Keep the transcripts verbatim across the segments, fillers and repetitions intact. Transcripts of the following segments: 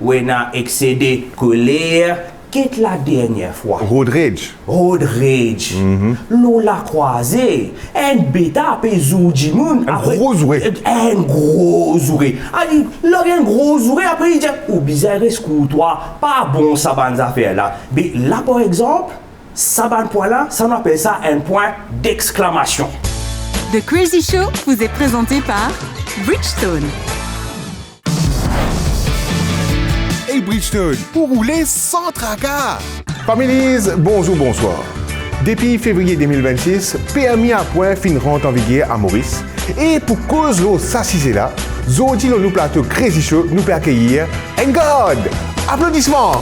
ou ena excès de colère, get la dernière fois. Road rage. Road rage. Mhm. Lor lakrwaze, enn beta pe zour dimoun. Enn apre, gro zoure. Enn gro zoure. Ali, lor enn gro zoure, apre li dir, ou bizin res kourtwa, pa bon sa bann zafer la. Be la, par exanp, sa bann pwin la, sa nou apel sa enn pwin d'exclamation. The Crazy Show vous est présenté par Bridgestone. Hey Bridgestone, pou roule san traka. Families, bonzour, bonswar. Depi fevriye de mil vennsis, permi a pwin finn rant an viger a Moris. E pou koz lor sa size la, zordi lor nou plato Crazy Show, nou pe akeyir enn gard. Aplodisman!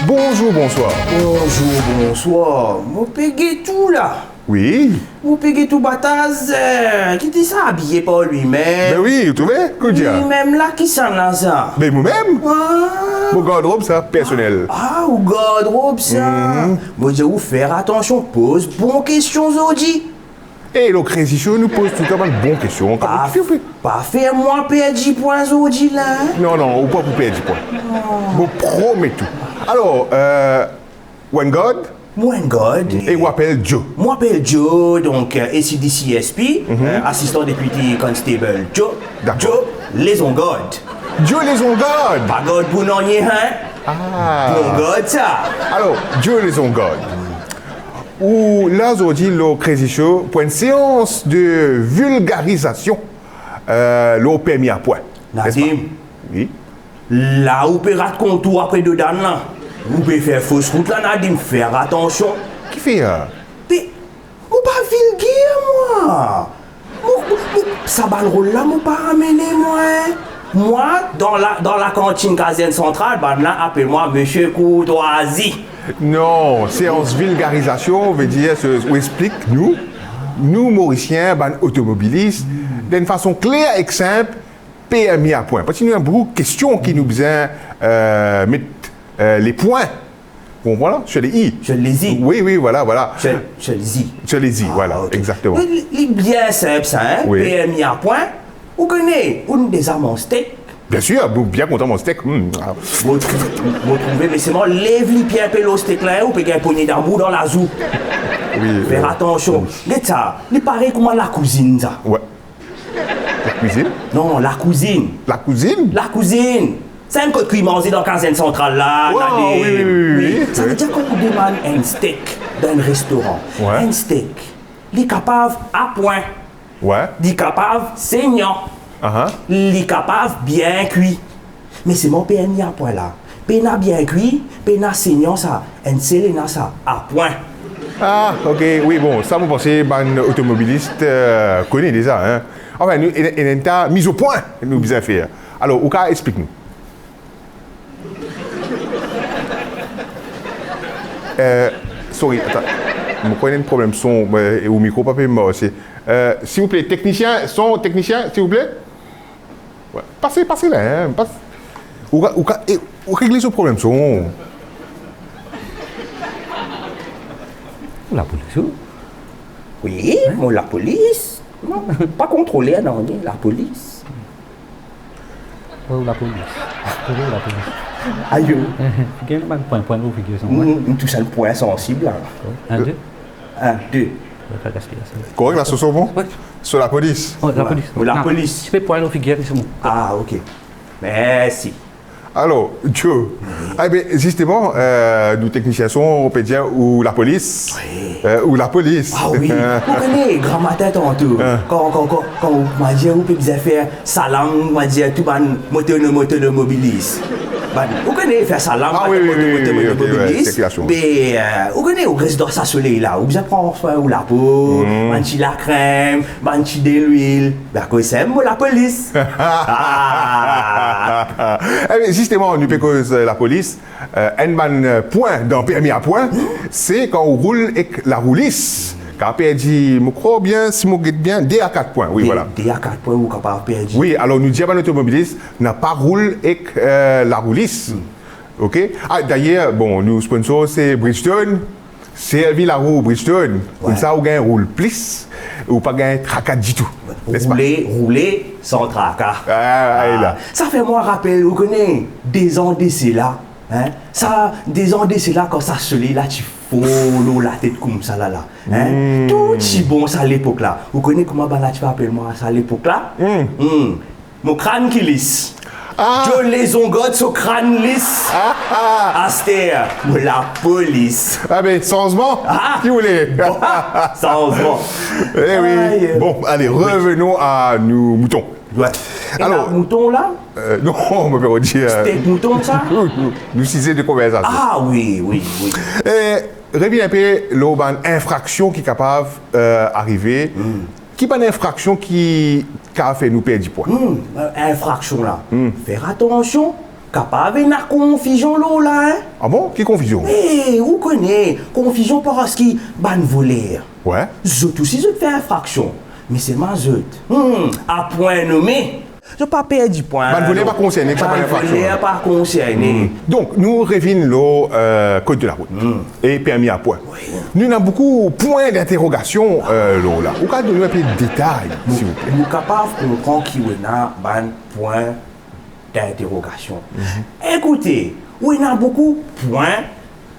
Bonzour, bonswar. Bonzour, bonswar. Mo pe get ou la. Wi. Mo pe get ou bataz, eh, ki ti sa abiye par limem. Be wi, ou trouve? Kouma dir? Limem la, kisannla sa? Be momem. Ah. Mo gardrob sa, personel. Ah, ou gardrob sa. Mhm. Mo dir ou fer atansion, poz bon kestion zordi. E lor Crazy Show, nou poz toultan bann bon kestion. Pa, pa fer mwa perdi pwin zordi la, hein? Non, non, ou pa pou perdi pwin. Oh. Mo promet ou. Alor, euh, ou enn gard? Mo enn gard. E ou apel Joe? Mo apel Joe, donk, euh, A C D C S P, mhm, euh, asistan deputy constable Joe. Dakor. Joe les on guard. Joe les on guard? Pa gard pou nanye, hein? Ah. Bon gard sa. Alor, Joe les on guard. Ou la zordi lor Crazy Show pou enn seans de vilgarizasion, euh, lor permi a pwin, n'est-ce pas? Nadim. Wi. La ou pe rat kont ou apre Dodan la. Ou pe fer fos rout la, Nadim, fer atansion. Kifer? Be, mo pa vilger, mwa. Mo, mo, mo, sa bann rol la, mo pa amene, mwa, hein. Mwa, dan la, dan lakantinn kazern santral, bann la apel mwa Misie Kourtwazi. Non, seans vilgarizasion, vedir, se, ou explik nou, nou Morisien, bann otomobilis, dan enn fason kler ek sinp, permi a pwin. Parski nou ena boukou kestion ki nou bizin, euh, met, euh, le pwin. Ou konpran la? Sur les i. Sur les i. Wi, wi, vwala, vwala. Sur, sur les i. Sur les i, ah, vwala, ok, exactement. Li, li bien sinp sa, hein? Wi. Permi a pwin, ou kone, ou deza manz stek? Bien sir, mo bien kontan manz stek. Hmm, ah. Mo, mo trouve, me selman lev lipie inpe lor stek la, hein, ou pe gagn pogne damour dan lazour. Wi, fer, euh, atansion. Get sa, li parey kouma lakouzinn sa. Wi. Lakwizinn? Non, lakouzinn. Lakouzinn? Lakouzinn. Sa enn kot kwi manze dan kazern santral la, oh, Nadim. Wi, wi, wi, wi. Sa vedir kan ou demann enn stek dan enn restoran, wi, enn stek, li kapav a pwin. Wi. Li kapav segnan. Aha. Li kapav bien kwi. Me selman permi a pwin la, pena bien kwi, pena segnan sa, enn sel ena sa, a pwin. Ah, ok, wi, bon, sa mo panse bann otomobilis, euh, kone deza, hein. Anfin, nou, ena, ena enn ta miz o pwin nou bizin fer. Alor, ou kav explik nou? Euh, sorry, atann. Mo krwar ena enn problem son, euh, ou mikro pa pe marse. Euh, silvouple, teknisien, son teknisien, silvouple. Wi. Pase, pase la, hein, pas. Ou ka, ou ka, e, ou regle so problem son. Lapolis, wi. Wi, hein? Mo lapolis. Non, pa kontroler, non, ni lapolis. Wi, lapolis. Wi, lapolis. Ayo. Figir bann pwin, pwin lor figir sa, wi. Mm, mm, tou sa, le pwin sansib la. Wi, enn, de. Enn, de. Korek, la, so, so bon? Wi. So lapolis. Oh, lapolis. Wi, lapolis. Ti pe pwin lor figir, se bon. Ah, ok. Mersi. Alor, Joe, wi, eh ben, zisteman, euh, nou teknisien son, ou pe dir ou lapolis. Wi. Euh, ou lapolis. Ah wi. Ou kone, gramatin tanto, hein, kan, kan, kan, kan ou, kouma dir, ou pe bizin fer salam, kouma dir, tou bann moto, moto, mobilis. Bann, ou kone fer salam, ah wi, wi, moto, wi, moto, wi, ok, mobilis, wi, sirkilasion. Me, euh, ou kone, ou res dan sa soley la, ou bizin pran swin ou lapo, hmm, bann ti lakrem, bann ti delwil, be akoz sa mo lapolis. Ah. Eh ben, zisteman, nou pe koz, euh, lapolis. Euh, enn bann, euh, pwin dan permi a pwin, se kan ou roul ek laroulis. Kan perdi, mo krwar bien, si mo get bien, de a kat pwin. Wi, de, vwala. De a kat pwin ou kapav perdi. Wi, alor nou dir bann otomobilis, napa roul ek, euh, laroulis. Hmm. Ok? Ah, dayer, bon, nou sponsor se Bridgestone. Servi larou Bridgestone, koumsa ou gagn roul plis, ou pa gagn traka ditou, nespa? Roule, roule san traka. Ah, la. Sa fer mwa rapel, ou kone, dezan de sela, hein? Sa, dezan de sela, kan sa soley la ti for lor latet koumsa la, la, hein? Tou ti bon sa lepok la. Ou kone kouma bann la ti pe apel mwa sa lepok la? Hmm. Mo krann ki lis. Ah. Joe Lezongard so krann lis. Ah, ah. Aster, mo lapo lis. Ah, be, sanzman. Ah. Ki ou le? Bon, sanzman. Eh oui. Aye. Bon, ale, revenons à nos moutons. Ouais. Alor, ena mouton la? Euh, non, mo pe dir, euh, stek mouton sa? Nou, nou, nou size de konversasion. Ah oui, oui, oui. Eh, revinn inpe lor bann infraksion ki kapav, euh, arive. Hmm. Ki bann infraksion ki kapav fer nou perdi pwin? Hmm, infraksion la. Hmm. Fer atansion, kapav ena konfizion lor la, hein? Ah bon? Ki konfizion? Eh, ou kone, konfizion parski bann voler. Ouais. Zot osi, zot fer infraksion. Me selman zot, hmm, a pwin nome, zot pa perdi pwin, non. Bann voler pa konserne, sa pa infraksion. Bann voler pa konserne. Hmm. Donk, nou revinn lor, euh, kod de larout. Hmm. E permi a pwin. Wi. Nou ena boukou pwin dinterogasion, euh, lor la. Ou kapav donn nou inpe detay, silvouple? Nou kapav konpran ki ou ena bann pwin dinterogasion. Mhm. Ekoute, ou ena boukou pwin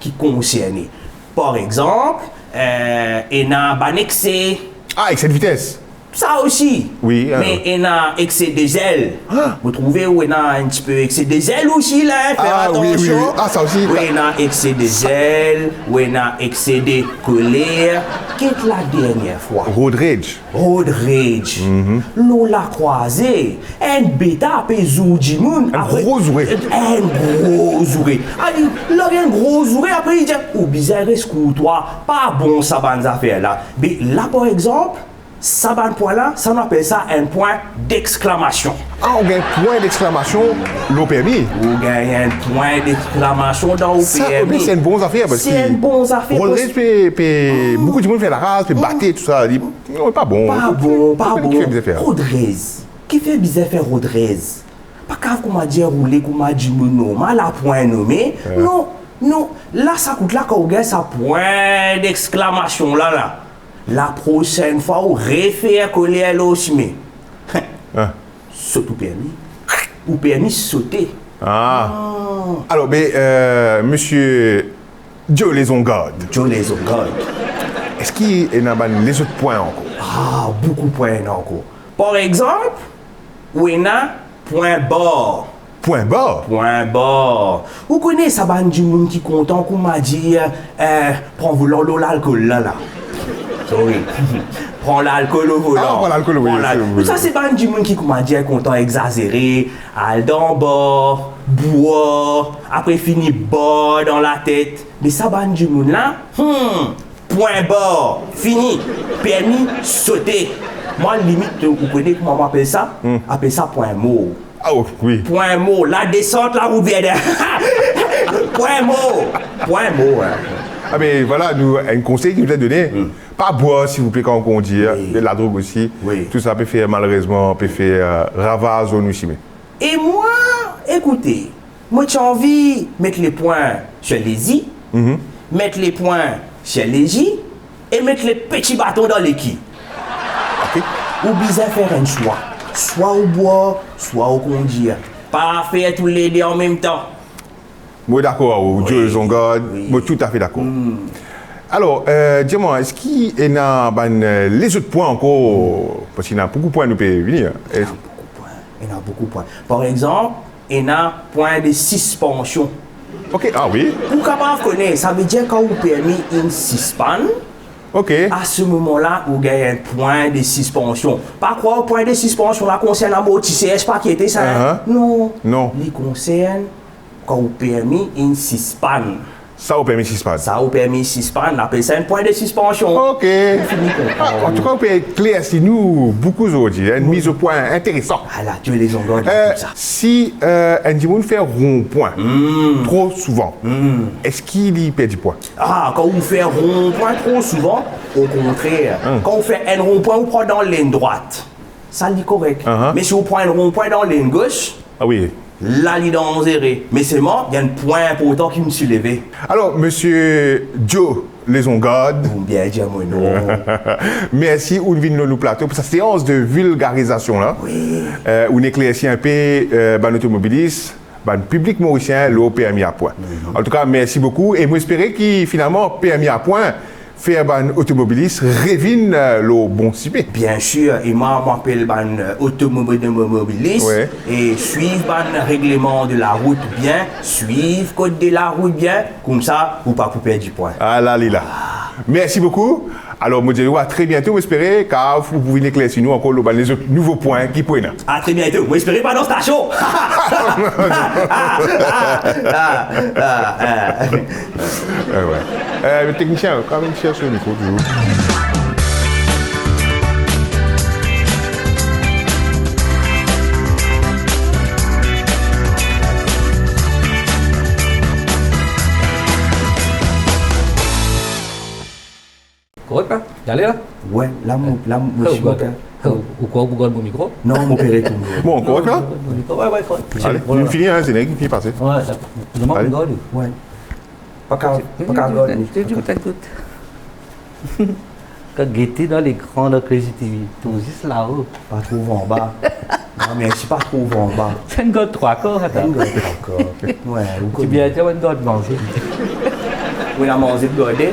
ki konserne. Par exanp, euh, ena bann exe. Ah, excès de vitesse. Sa osi. Wi, euh. Me ena exe de zel. Ah. Mo trouve ou ena enn tipe exe de zel osi la, hein, fer atansion. Ah, wi, wi, wi. Ah, sa osi. Ou ena exe de zel, ou ena exe de koler. Get la dernie fwa. Road rage. Road rage. Mhm. Lor lakrwaze, enn beta pe zour dimoun, enn gro zoure. Enn gro zoure. Ali, lor enn gro zoure, apre li dir, ou bizin res kourtwa, pa bon sa bann zafer la. Be la, par exanp, sa bann pwin la, sa nou apel sa enn pwin dexklamasion. Ah, ou gagn pwin dexklamasion lor permi? Ou gagn enn pwin dexklamasion dan ou permi. Sa, se enn bon zafer, parski... Se enn bon zafer. Road rage pe, pe, boukou dimoun fer laraz, pe bate, tou sa, li, non, pa bon. Pa bon, pa bon. Ki fer bizin fer? Road rage. Ki fer bizin fer road rage? Pa kav kouma dir roule kouma dimoun normal, a pwin nome. Ouais. Non, non. La, sa kout la, kan ou gagn sa pwin dexklamasion la, la, laprosenn fwa ou refer koler lor sime, sot ou permi. Ou permi sote. Ah. Ah. Alor, be, euh, misie Joe Lezongard. Joe Lezongard. Eski ena bann lezot pwin ankor? Ah, boukou pwin ena ankor. Par exanp, ou ena pwin bar. Pwin bar? Pwin bar. Ou kone sa bann dimoun ki kontan, kouma dir, eh, pran volan lor lalkol la, la. Sorry. Pran lalkol o volan. Ah, pran lalkol, wi, pran lal-, wi, wi. Sa se bann dimoun ki, kouma dir, kontan egzazere, al dan bar, bwar, apre fini bar dan latet. Me sa bann dimoun la, hmm, pwin bar, fini, permi sote. Mwa, limit, ou kone kouma mo apel sa? Hmm. Apel sa pwin mor. Ah, oh, wi. Pwin mor, ladesant larout Verdin. Pwin mor, pwin mor, hein. Ah, be, vwala, nou, enn konsey ki nou done. Hmm. Pa bwar, silvouple, kan ou kondir, hein. Wi. Ladrog osi. Wi. Tou sa pe fer, malerezman, pe fer, euh, ravaz lor nou sime. E mwa, ekoute, mo ti anvi met lepwin sir lezi, mhm, met lepwin sir lezi e met lepeti baton dan leki. Ok. Ou bizin fer enn swa. Swa ou bwar, swa ou kondir. Pa fer toulede anmemtan. Mo dakor ar ou, wi, Joe Lezongard, wi, mo toutafe dakor. Hmm. Alor, euh, dir mwa, eski ena bann, euh, lezot pwin ankor? Parski ena boukou pwin nou pe vini, hein. Ena boukou pwin, ena boukou pwin. Par exanp, ena pwin de sispansion. Ok, ah wi. Ou kapav kone, savedir kan ou permi inn sispann, ok, a se moman la, ou gagn enn pwin de sispansion. Pa krwar pwin de sispansion la konsern amortiser, pa kiete sa, hein? Uh-huh. Non. Non. Li konsern kan ou permi inn sispann. Sa ou permi sispann. Sa ou permi sispann, apel sa enn pwin de sispansion. Ok. Ou fini konpran. Ah, antouka, ou pe eklersi nou boukou zordi, enn miz o pwin interesan. Ala, Joe Lezongard, euh, tou sa. Si, euh, enn dimoun fer ronpwin, hmm, tro souvan, hmm, eski li perdi pwin? Ah, kan ou fer ronpwin tro souvan, okontrer, hmm, kan ou fer enn ronpwin, ou pran dan lenn drwat, sa li korek. Uh-huh. Me si ou pran enn ronpwin dan lenn gos, ah wi, la li danzere. Me selman, gagn enn pwin inportan ki mo ti leve. Alor, misie Joe Lezongard. Ou bien dir mo non. Mersi ou'nn vinn lor nou plato pou sa seans de vilgarizasion la. Wi. Eh, ou'nn eklersi inpe, eh, bann otomobilis, bann piblik morisien lor permi a pwin. Mhm. Antouka, mersi boukou e mo espere ki finalman permi a pwin fer bann otomobilis revinn, eh, lor bon simin. Bien sir, e mwa, mo apel bann, eh, otomobilis, wi, e swiv bann regleman de larout bien, swiv kod de larout bien, koumsa ou pa pou perdi pwin. Ala li la. Mersi boukou. Alor, mo dir a tre biento, mo espere, kapav ou pou vinn eklersi nou ankor lor bann lezot nouvo pwin ki pou ena. A tre biento. Mo espere pa dan stasion. Eh, wi. Eh, teknisien, kan mem sers so mikro touzour. Korek la? Li ale la? Wi, la mo, la mo, oh, mo, ou gard, oh, ou krwar ou gard mo mikro? Non, mo pe retourn. Bon, korek la? Mo mikro, wi, wi, korek. Ale, nou fini, hein, zenerik fini pase. Wi, la, mo gard ou. Wi. Pa ka, pa ka gard. Kan gete dan lekran dan Crazy T V, to zis lao. Pa trouv anba. Non, mersi, pa trouv anba. Sa enn gard trwa kar, sa. Enn gard trwa kar. Wi, ou kone. Ti bien, ti enn gard manze. Wi, la manze garde.